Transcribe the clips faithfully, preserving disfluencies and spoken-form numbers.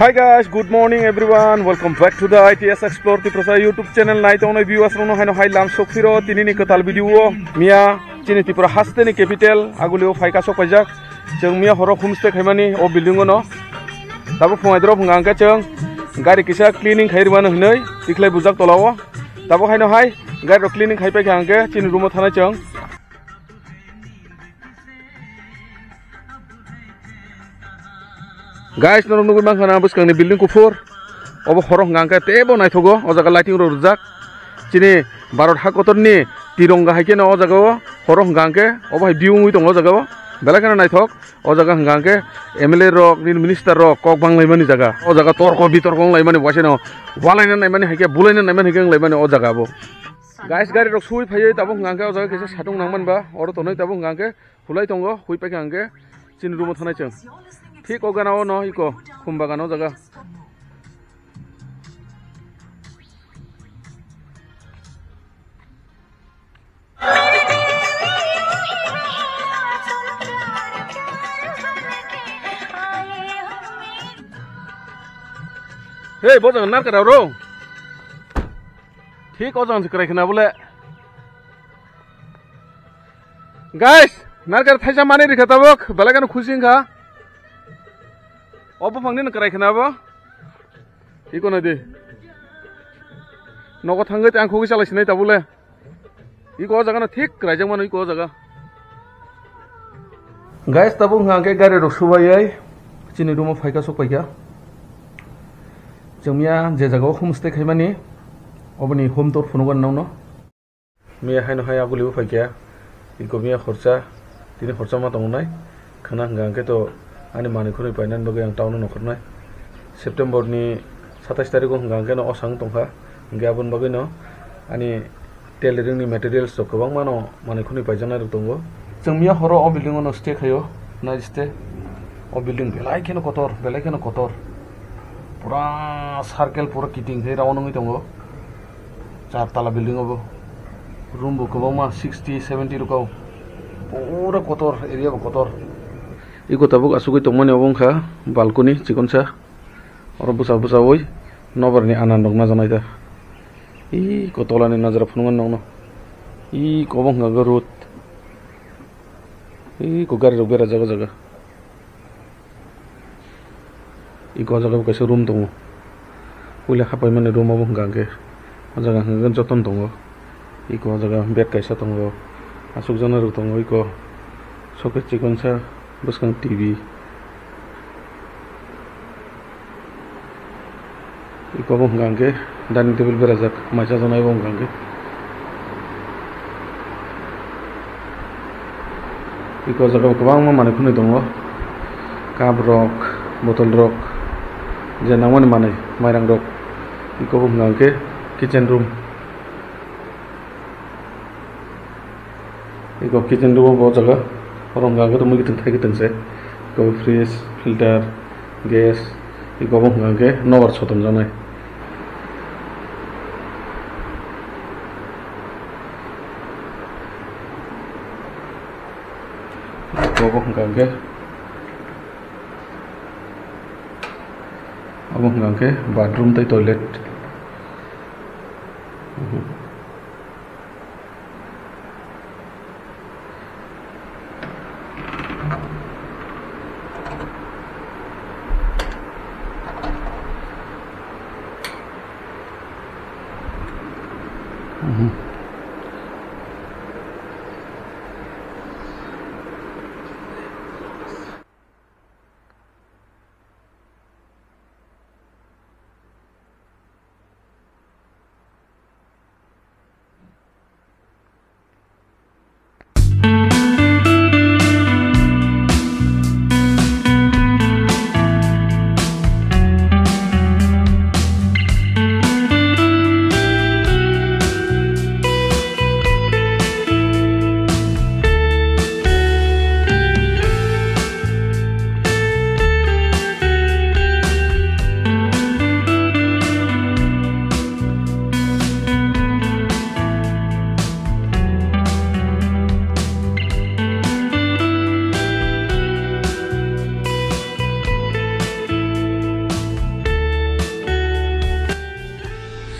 Hi guys, good morning everyone. Welcome back to the I T S Explore Tiprasa YouTube channel. Nai tongnai viewers rokno haino hai lam sok phiro tini ni kwtal video o. Miya chini Tripura haste ni capital Aguli o phai kasok paijak. Chwng miya horo homestay khaimani o building o no. Tabo phungai drop hwnga hwnkhe chwng gari kisa cleaning khai rwmano hinwi tikhlai bujak tola o. Tabo haino hai gari rok cleaning khai paikha hwnkhe chini room o thanai chwng. Guys, norok nugwi mankha na bwskangni building kuphur. Obo horo hwnka hwnkhe teibo naithogo, o jaga lighting rok rijak. Chini Bharat ha kotorni tironga hai kheno o jaga o horo hwnka hwnkhe obo hai view wngwi tongo o jaga o. Belai kheno naithok, o jaga hwnka hwnkhe M L A rok, nini minister rok kok bang laimani jaga. O jaga torko bitorko wng laimani, waisano walaina naimani hai khe, bulaina naimani hai khe wng laimani o jaga bo. Guys, gari rok sui phaiwi tabuk hwnka hwnkhe o jaga kaisa satung nangman ba, oro tonwi tabuk hwnka hwnkhe hulai tongo, hui paikha hwnkhe chini room o thanai chwng. Thik o gana o no iko khum bagan o jaga. Hey, bo jaga narkar aro. Thik o jang se kwrai khna bole. Guys, narkar thaisa mani rikha tabuk, belai kheno khusi wngkha. O buphang nini kwrai khna bo. Iko nai di. Nogo thangwi tei ang khogwi chalai sinai tabuk le. Iko o jaga no thik kwraijak mano iko o jaga. Guys, tabuk hwnka hwnkhe gari rok subaiwi chini room o phaikha, sok paikha. Chwng miya je jaga o homestay khaimani, oboni home tour phunukgo nokno. Miya haino hai Aguli o phaikha, iko miya khorsa, tini khorsa ma tongnai. Khwna hwnka hwnkhe to ani manwi khwnwi painani bagwi ang town o nongkhornai. September ni satais tarikh o hwnka hwnkhe no osang tongkha. Hwnkhe aboni bagwi no ani tailoring ni materials rok kwbangma no manwi khwnwi paijaknai rok tongo. Chwng miya horo o building o no stay khaio, night stay. O building belai kheno kotor, belai kheno kotor. Pura circle pura kiting khe round wngwi tongo. Char tala building obo. Room bo kwbangma sixty, seventy rwkha. Pura kotor, area bo kotor. Iko tabuk asugwi tongmani obo wngkha balcony chikonsa. Oro bwsa bwsawi nobar ni anan rok najaknai ta. Iko tola ni najra phunukmani nokno. Iko obo wngkha hwnkhe road. Iko gari rok berajak o jaga. Iko o jaga o kaisa room tongo. Puila hapaimani room obo hwnka hwnkhe, o jaga hwnka hwnkhe joton tongo. Iko o jaga bed kaisa tongo, achukjaknai rok tongo iko. Socket chikonsa, bwskang T V. Iko bo hwnka hwnkhe dining table berajak, mai chajaknai bo hwnka hwnkhe. Iko o jaga o kwbangma manwi phunwi tongo, cup rok, bottle rok, je nangmani manwi, mairang rok. Iko bo hwnka hwnkhe kitchen room. Iko kitchen room o bo jaga, oro hwnka hwnkhe tongmani kitchen thai kitchen se. Iko fridge, filter, gas, iko bo hwnka hwnkhe nobar sotonjaknai. Iko bo hwnka hwnkhe, obo hwnka hwnkhe bathroom tei toilet.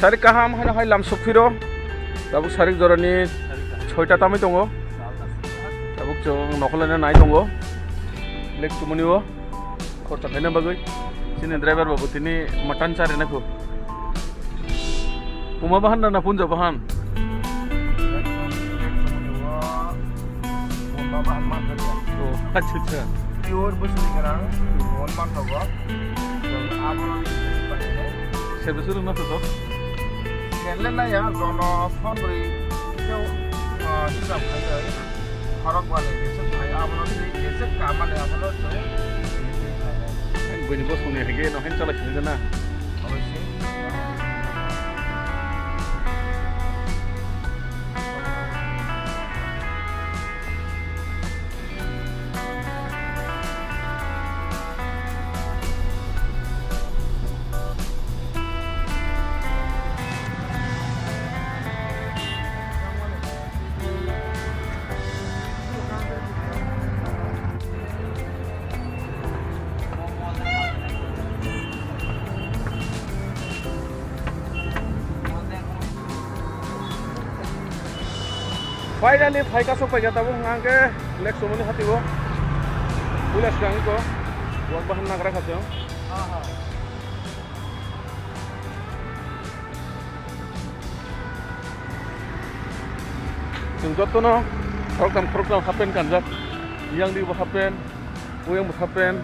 Sarik kaham hano hai lam sokphiro. Tabuk sarik jorani soita tamwi tongo. Tabuk chwng nokholaina nai tongo. Lake Chumuni o khorcha khaina bagwi. Chini driver babu tini mutton chari nakho. Puma bahan na punja bahan? Puma bahan manthokya. Oh, acha, acha. Pure bwswini gwnang, mon manthogo. Chwng abono. Servis rwng na to? Serle na ya, jono phone bri. Keu, ah, hisab khai. Khorok bani kisa khai, abono twi kisa kamani abono twi. Buini bosongni hige no hin chalai sini na. Oboise. Finally, phaika sok paikha tabuk hwnkha hwnkhe Lake Chumuni hati o. Puila swkang iko. Wak bahan nagra kha chwng. Chwng jotono khoroktham khoroktham half pant kanjak. Yang di bo half pant. Uyang bwkha pen.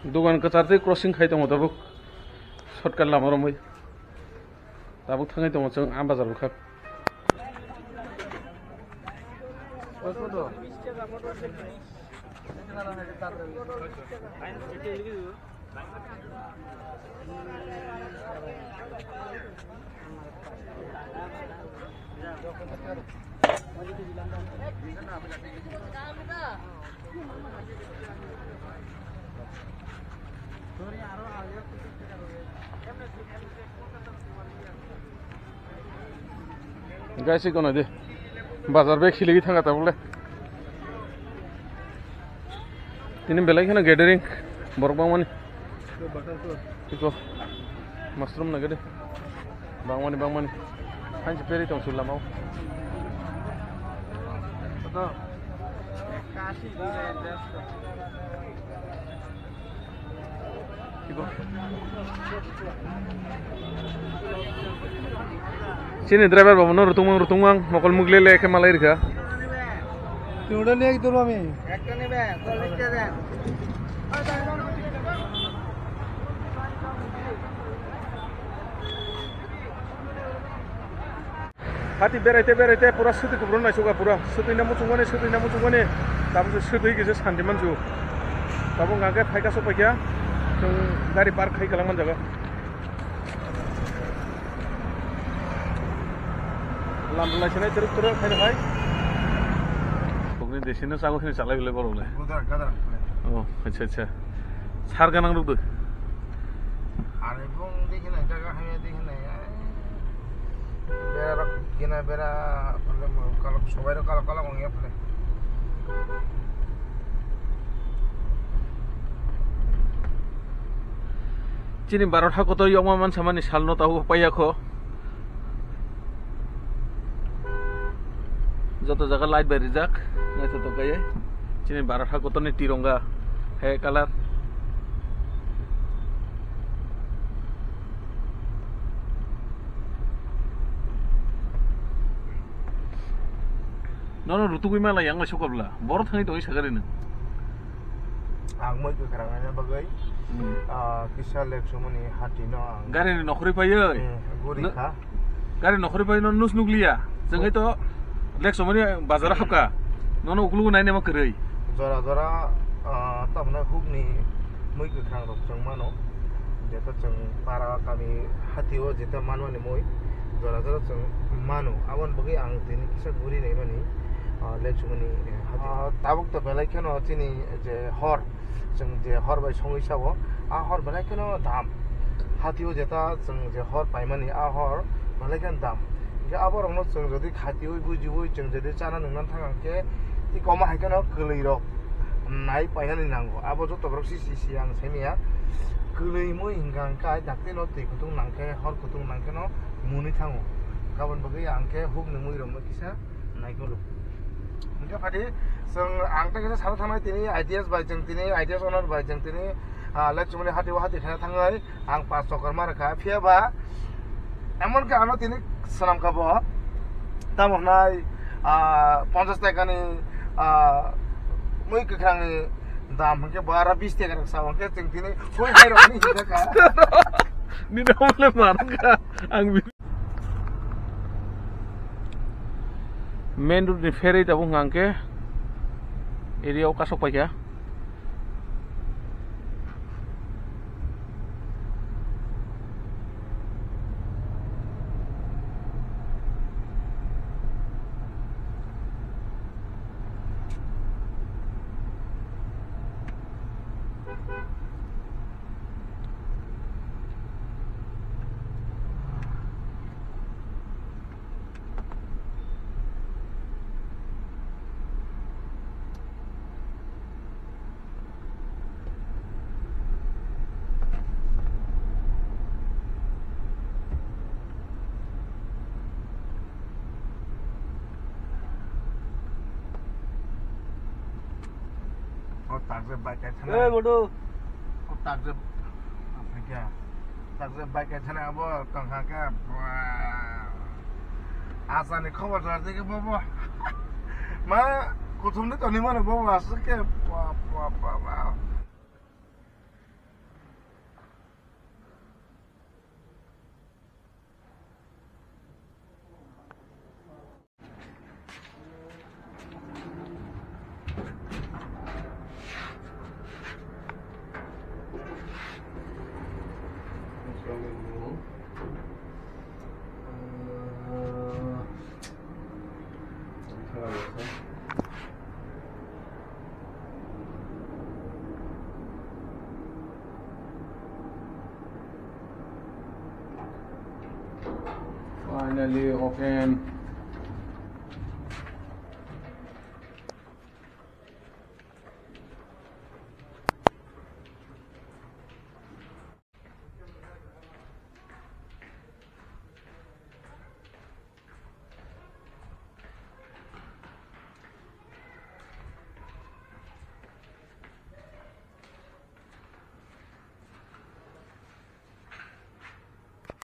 Dogan kwchar tei crossing khai tongo tabuk, shortcut lama romwi tabuk thangwi tongo chwng a bazar bwkhak. Guys, iko nai di. Bazar bag khiligi thanga tabuk le. Tini belai kheno gathering, borok bangmani. Iko mushroom nai gede. Bangmani, bangmani. Hansi peri tong sul lamao. Chini driver babu no rutungmang rutungmang mokol muglele khe malai rikha. Tinoda niya ki turba mi? Ekta nebe, chollish ta den. Hati beraite beraite pura suti kubron naisuka pura suti na muchungmani suti na muchungmani. Tabuk se suti kisa santi manju. Tabuk hwnkha khe phaika sok paikha. Chwng gari park khai kwlangma jaga. Lam rwlai sinai twrwk twrwk khaino hai. Kokni desino chago khini chalai belai borok le. Gadar, gadar. Oh, acha acha. Sar ganang rwdw. Ani bung dikhi nai jaga hamya dikhi nai. Bera rok gina bera, kalok sobai rok kalok kalok ongya phle. Chini Bharat hakotor yokma mansamani salno tabuk paiya kho. Joto jaga light bai rijak, naithotok kaiye. Chini Bharat hakotorni tironga hai colour. Nono rutugwi mala yang lai sokabla. Boro thangwi tongwi sagari nang. Ang moi kwkhrang naina bagwi, hmm, ah, kisa lek sumuni hati no ang. Gari ni nokhorwi phaiwi. Hmm, guri no-, kha. Gari nokhorwi phaiwi no nus nukliya. Jeng hai to lek sumuni bazar hapka. Nono uklugo naina ma kwrwi. Jora jora, ah, tabna hukni moi kwkhrang rok chwng mano. Jeta chwng para kami hati o jeta manmani moi jora jora chwng mano. Aboni bagwi ang tini kisa guri naimani, ah, lek sumuni hati. Ah, tabuk to belai kheno chini je hor, chwng je hor bai songwi sao, a hor belai kheno dam. Hati o jeta chwng je hor paimani a hor belai kheno dam. Hingke aborokno chwng jodi khatiui bujiui chwng jodi chana nungna thang khe, i koma hai kheno kwlwirok nai painani nango. Abo joto borok si si si ang saimanya. Kwlwi mui hingka hingka ai dakti no twi kutung nang khe, hor kutung nang khe no muni thango. Kabon bagwi ang khe huk ni mui rok no kisa nai kolo. Hingke phadi chwng ang ta kisa sara thangnai tini I T S bai chwng tini I T S owner bai chwng tini, ah, lek chumani hati o hati khaina thangnai. Ang pas chokor ma rwkha, phiya ba emon khe ano tini swnam kha bo, tamo hwnai, ah, ponchash taka ni, ah, mui kwkhrang ni dam hwnkhe bo aro bish taka rok sa hwnkhe chwng tini soi hai rok ni hwnkha. Nini omo le ma rwkha ang bi-, main road ni ferry tabuk hwnkha hwnkhe area o kasok paikha. O tak je bike kai thana. Hey, Modu. O tak je, apa kya? Tak je bike kai thana abo tongkha khe, bwaa. Asani khobor jar de khe bobo. Ma, kuthum ni toni mano bobo asuk khe, bwaa, bwaa, bwaa, bwaa. Finally open.